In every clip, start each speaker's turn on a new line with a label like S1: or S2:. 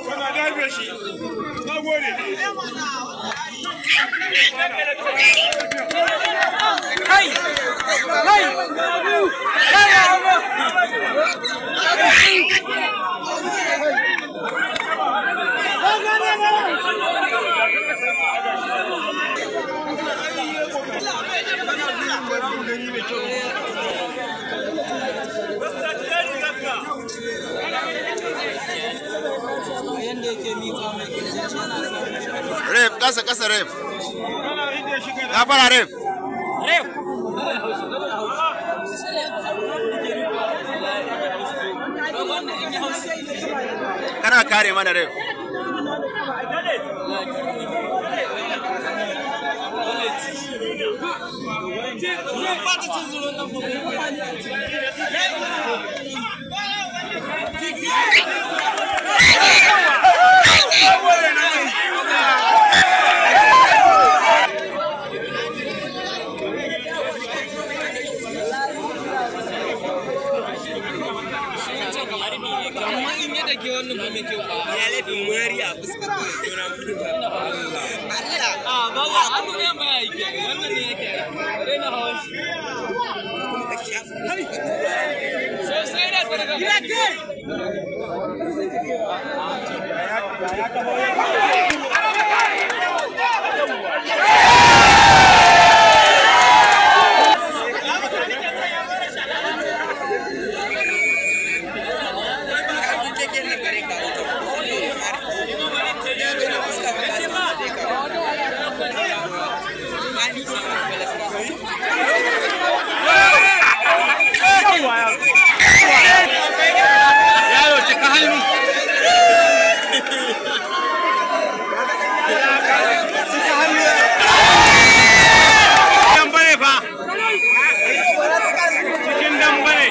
S1: Kana dafe shi. Na gode.
S2: Kai! Kai! Kai!
S3: Ref, kasa kasa ref. Gafara ref.
S2: Ref.
S3: Kana kare mana ref.
S2: Amma in ya dake wannan ba mai kyau ba.
S4: Ya laifin mari a fuskar juna mutu ba. Allah.
S2: A ba ba hannu ne ba ya yi wannan ne yake aiki. Dai na hawan shi. Sosai da tsarka.
S1: Yaro cika hannu. Dambare fa. Cikin dambare.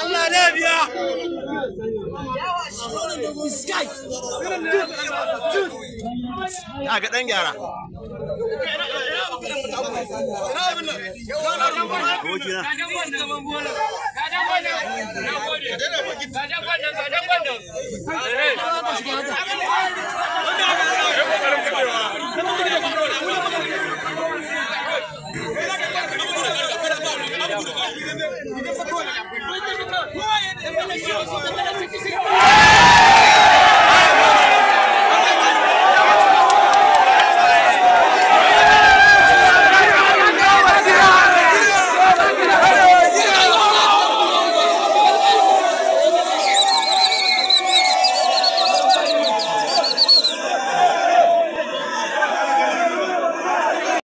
S1: Allah ne biya.
S3: Ka ga dan gyara. Abokina.